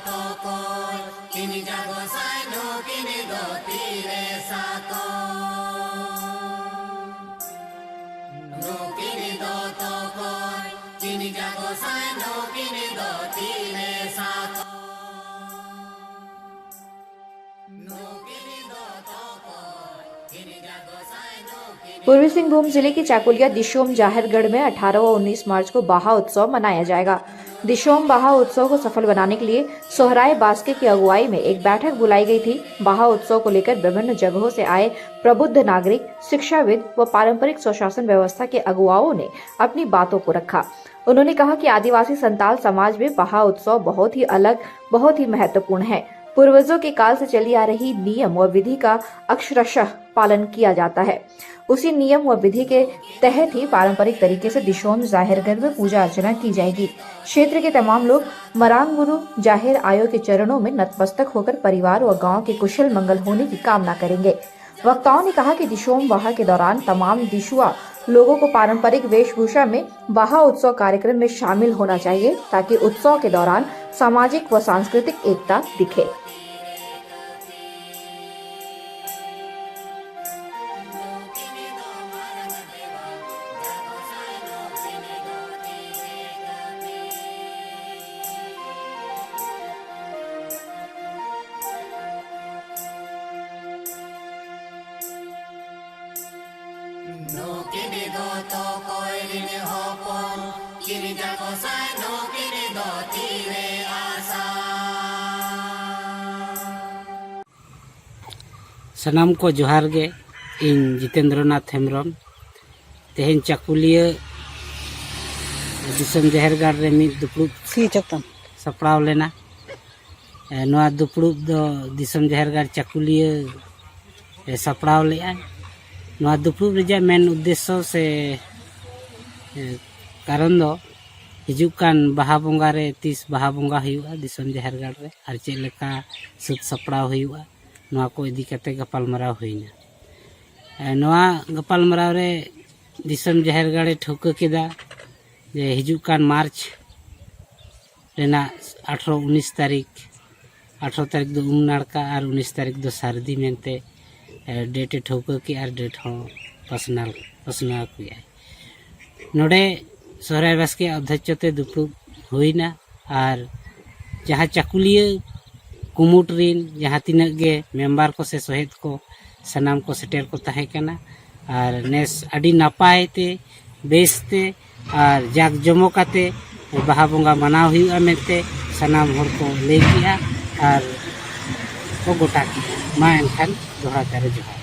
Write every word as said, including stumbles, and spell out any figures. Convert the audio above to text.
ᱛᱚᱠᱚᱭ ᱠᱤᱱ ᱡᱟᱜᱚ ᱥᱟᱭ ᱱᱩᱠᱤᱱ ᱫᱚ ᱛᱤᱨᱮ ᱥᱟᱛᱚ᱾ ᱱᱩᱠᱤᱱ ᱫᱚ ᱛᱚᱠᱚᱭ ᱠᱤᱱ ᱡᱟᱜᱚ ᱥᱟᱭ ᱱᱩᱠᱤᱱ ᱫᱚ ᱛᱤᱨᱮ ᱥᱟᱛᱚ᱾ ᱱᱩᱠᱤᱱ ᱫᱚ ᱛᱚᱠᱚᱭ ᱠᱤᱱ ᱡᱟᱜᱚ ᱥᱟᱭ ᱱᱩᱠᱤᱱ पूर्वी सिंहभूम जिले के चाकुलिया दिशोम जाहिरगढ़ में अठारह व उन्नीस मार्च को बाहा उत्सव मनाया जाएगा। दिशोम बाहा उत्सव को सफल बनाने के लिए सोहराय बास्के की अगुवाई में एक बैठक बुलाई गई थी। बाहा उत्सव को लेकर विभिन्न जगहों से आए प्रबुद्ध नागरिक, शिक्षाविद व पारंपरिक स्वशासन व्यवस्था के अगुवाओं ने अपनी बातों को रखा। उन्होंने कहा कि आदिवासी संताल समाज में बाहा उत्सव बहुत ही अलग, बहुत ही महत्वपूर्ण है। पूर्वजों के काल से चली आ रही नियम व विधि का अक्षरशः पालन किया जाता है। उसी नियम व विधि के तहत ही पारंपरिक तरीके से दिशोम जाहिरगढ़ में पूजा अर्चना की जाएगी। क्षेत्र के तमाम लोग मरांग गुरु जाहिर आयो के चरणों में नतमस्तक होकर परिवार व गांव के कुशल मंगल होने की कामना करेंगे। वक्ताओं ने कहा कि दिशोम बाहा के दौरान तमाम दिशुआ लोगों को पारंपरिक वेशभूषा में बाहा उत्सव कार्यक्रम में शामिल होना चाहिए, ताकि उत्सव के दौरान सामाजिक व सांस्कृतिक एकता दिखे। ᱱᱩᱠᱤᱱ ᱫᱚ ᱛᱚᱠᱚᱭ ᱨᱤᱱ ᱦᱚᱯᱚᱱ, ᱠᱤᱱ ᱡᱟᱜᱚ ᱥᱟᱭ ᱱᱩᱠᱤᱱ ᱫᱚ ᱛᱤᱨᱮ ᱟᱥᱟ᱾ ᱥᱟᱱᱟᱢ ᱠᱚ ᱡᱚᱦᱟᱨ ᱜᱮ᱾ ᱤᱧ ᱡᱤᱛᱮᱱᱫᱨᱚᱱᱟᱛᱷ ᱦᱮᱢᱵᱨᱚᱢ᱾ ᱛᱮᱦᱮᱧ ᱪᱟᱠᱩᱞᱤᱭᱟᱹ ᱫᱤᱥᱚᱢ ᱡᱟᱦᱮᱨ ᱜᱟᱲ ᱨᱮ ᱢᱤᱫ ᱫᱩᱯᱲᱩᱵ ᱥᱤ ᱪᱚᱠᱛᱟᱢ᱾ ᱥᱟᱯᱲᱟᱣ ᱞᱮᱱᱟ᱾ ᱮ, ᱱᱚᱣᱟ ᱫᱩᱯᱲᱩᱵ ᱫᱚ ᱫᱤᱥᱚᱢ ᱡᱟᱦᱮᱨ ᱜᱟᱲ ᱪᱟᱠᱩᱞᱤᱭᱟᱹ ᱮ ᱥᱟᱯᱲᱟᱣ ᱞᱮᱫᱼᱟ᱾ ᱱᱚᱣᱟ ᱫᱩᱯᱲᱩᱵ ᱨᱮᱭᱟᱜ ᱢᱮᱱ ᱩᱫᱽᱫᱮᱥᱥᱚ ᱥᱮ, ᱮ, ᱠᱟᱨᱚᱱ ᱫᱚ ᱦᱤᱡᱩᱜ ᱠᱟᱱ ᱵᱟᱦᱟ ᱵᱚᱸᱜᱟ ᱨᱮ, ᱛᱤᱥ ᱵᱟᱦᱟ ᱵᱚᱸᱜᱟ ᱦᱩᱭᱩᱜᱼᱟ ᱫᱤᱥᱚᱢ ᱡᱟᱦᱮᱨ ᱜᱟᱲ ᱨᱮ, ᱟᱨ ᱪᱮᱫ ᱞᱮᱠᱟ ᱥᱟᱹᱛ ᱥᱟᱯᱲᱟᱣ ᱦᱩᱭᱩᱜᱼᱟ, ᱱᱚᱣᱟ ᱠᱚ ᱤᱫᱤ ᱠᱟᱛᱮ ᱜᱟᱯᱟᱞᱢᱟᱨᱟᱣ ᱦᱩᱭᱱᱟ᱾ ᱮ, ᱱᱚᱣᱟ ᱜᱟᱯᱟᱞᱢᱟᱨᱟᱣ ᱨᱮ ᱫᱤᱥᱚᱢ ᱡᱟᱦᱮᱨ ᱜᱟᱲᱮ ᱴᱷᱟᱹᱣᱠᱟᱹ ᱠᱮᱫᱟ ᱡᱮ ᱦᱤᱡᱩᱜ ᱠᱟᱱ ᱢᱟᱨᱪ ᱨᱮᱱᱟᱜ ᱟᱴᱷᱨᱚ ᱩᱱᱤᱥ ᱛᱟᱹᱨᱤᱠᱷ, ᱟᱴᱷᱨᱚ ᱛᱟᱹᱨᱤᱠᱷ ᱫᱚ ᱩᱢ ᱱᱟᱲᱠᱟ ᱟᱨ ᱩᱱᱤᱥ ᱛᱟᱹᱨᱤᱠᱷ ᱫᱚ ᱥᱟᱹᱨᱫᱤ ᱢᱮᱱᱛᱮ ᱰᱮᱴ ᱮ ᱴᱷᱟᱹᱣᱠᱟᱹ ᱠᱮᱜᱼᱟ ᱟᱨ ᱰᱮᱴ ᱦᱚᱸ ᱯᱟᱥᱱᱟᱣ ᱯᱟᱥᱱᱟᱣ ᱠᱮᱜᱼᱟᱭ᱾ ᱱᱚᱰᱮ ᱥᱚᱦᱨᱟᱭ ᱵᱟᱥᱠᱮ ᱚᱫᱽᱫᱷᱚᱠᱛᱚ ᱛᱮ ᱫᱩᱯᱲᱩᱵ ᱦᱩᱭᱱᱟ ᱟᱨ ᱡᱟᱦᱟᱸ ᱪᱟᱹᱠᱩᱞᱤᱭᱟᱹ ᱠᱩᱢᱩᱴ ᱨᱤᱱ ᱡᱟᱦᱟᱸ ᱛᱤᱱᱟᱹᱜ ᱜᱮ ᱢᱮᱢᱵᱟᱨ ᱠᱚ ᱥᱮ ᱥᱚᱦᱮᱫ ᱠᱚ ᱥᱟᱱᱟᱢ ᱠᱚ ᱥᱮᱴᱮᱨ ᱠᱚ ᱛᱟᱦᱮᱸ ᱠᱟᱱᱟ᱾ ᱟᱨ ᱱᱮᱥ ᱟᱹᱰᱤ ᱱᱟᱯᱟᱭ ᱛᱮ, ᱵᱮᱥ ᱛᱮ ᱟᱨ ᱡᱟᱠ ᱡᱚᱢᱚᱠ ᱟᱛᱮ ᱵᱟᱦᱟ ᱵᱚᱸᱜᱟ ᱢᱟᱱᱟᱣ ᱦᱩᱭᱩᱜᱼᱟ ᱢᱮᱱᱛᱮ ᱥᱟᱱᱟᱢ ᱦᱚᱲ ᱠᱚ ᱞᱟᱹᱭ ᱠᱮᱜᱼᱟ ᱟᱨ ᱠᱚ ᱜᱚᱴᱟ ᱠᱮᱜᱼᱟ᱾ ᱢᱟ ᱮᱱᱠᱷᱟᱱ ᱫᱚᱦᱲᱟ ᱛᱮ ᱟᱨᱚ ᱡᱚᱦᱟᱨ᱾